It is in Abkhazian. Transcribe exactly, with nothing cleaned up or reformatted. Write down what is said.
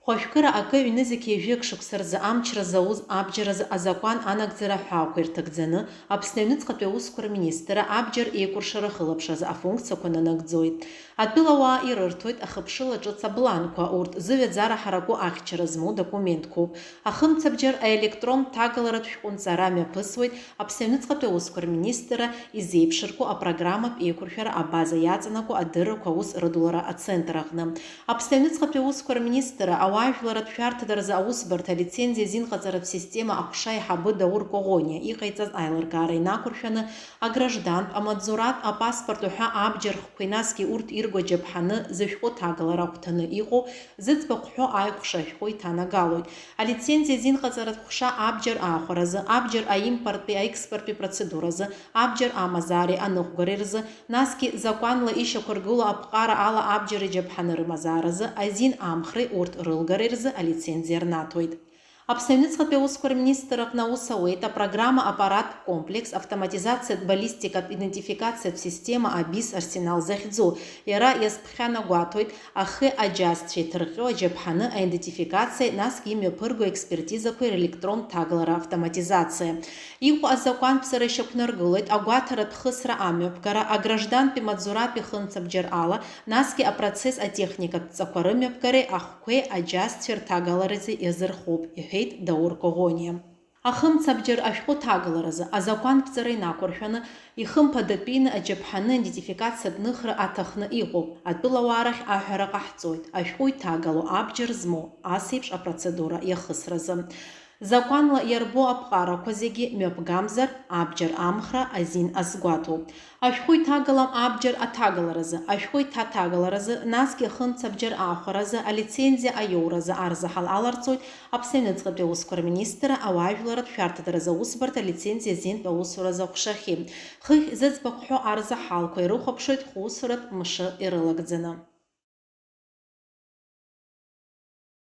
Хәажәкыра акы ҩнызқь ҩажәи акы шықәса рзы амчра зауз абџьар азы азакәан анагӡара аҳәаақәа ирҭагӡаны, Аԥсны аҩныҵҟатәи аусқәа рминистрра абџьар еикәыршара ахылаԥшразы афункциақәа нанагӡоит. Атәылауаа ирырҭоит ахыԥшыла ҿыц абланқәа, урҭ зыҩаӡара ҳараку ахьчара змоу документқәоуп. Ахымцабџьар аелектронтә ҭагаларатә шәҟәынҵара мҩаԥысуеит Аԥсны аҩныҵҟатәи аусқәа рминистрра изеиԥшырку апрограмматә еиқәыршәара абаза иаҵанакуа адыррақәа аус рыдулара ацентр аҟны. Аԥсны аҩныҵҟатәи аусқәа рминистрра ауаажәларратә шәарҭадаразы аусбарҭа алицензиа азинҟаҵаратә система аҟәша аиҳабы Даур Коӷониа иҟаиҵаз аилыркаара инақәыршәаны, аграждантә, амаҵзуратә, апаспорт уҳәа абџьар хқәеи насгьы урҭ ирго аџьаԥҳаны зышәҟәы ҭагалара ахәҭаны иҟоу зыӡбахә ҳәо аиҟәша ашәҟәы иҭанагалоит. Алицензиа азинҟаҵаратә ҟәша абџьар аахәаразы, абџьар аимпорттәи аекспорттәи процедуразы, абџьар амазаареи аныҟәгареи рзы, насгьы закәанла ишьақәыргылоу аԥҟара ала абџьар иџьаԥҳаны рымазааразы, азин амхреи урҭ рылгареи рзы алицензиа рнаҭоит. Аԥсны аҩныҵҟатәи аусқәа рминистрра аҟны аус ауеит апрограмма аппараттә комплекс, автоматизациатә баллистикатә идентификациатә система, абис арсенал захьӡу. Иара иазԥхьанагәаҭоит ахи аџьазцәеи ҭырҟьо аџьаԥҳаны аидентификациа, насгьы имҩаԥырго аекспертизақәеи релектронтә ҭагалара автоматизациа. Иҟоу азакәанԥҵара ишьақәнаргылоит агәаҭаратә хысра амҩаԥгара, аграждантәи маҵзуратәи хымцабџьар ала, насгьы апроцесс атехникатә ҵақәа рымҩаԥгареи ахқәеи аџьазцәеи рҭагаларазы иазырхоуп, иҳәеит Даур Коӷониа. Ахымцабџьар ашәҟәы ҭагаларазы азакәанԥҵара инақәыршәаны, ихымԥадатәины аџьаԥҳаны аидентификациатә ныхра аҭахны иҟоуп, атәылауаа рахь аҳәара ҟаҳҵоит, ашәҟәы иҭагало абџьар змоу ас еиԥш апроцедура иахысразы. Закәанла иарбоу аԥҟарақәа зегьы мҩаԥгамзар, абџьар амхра азин азгәаҭоуп. Ашәҟәы иҭагалам абџьар аҭагаларазы, ашәҟәы иҭаҭагаларазы, насгьы ахымцабџьар аахәаразы, алицензиа аиоуразы арзаҳал аларҵоит Аԥсны аҩныҵҟатәи аусқәа рминистрра ауаажәларратә шәарҭадаразы аусбарҭа алицензиа азинтә аусуразы аҟәшахьы. Хыхь зыӡбахә ҳәо арзаҳалқәа ирыхәаԥшуеит хәусуратә мшы ирылагӡаны.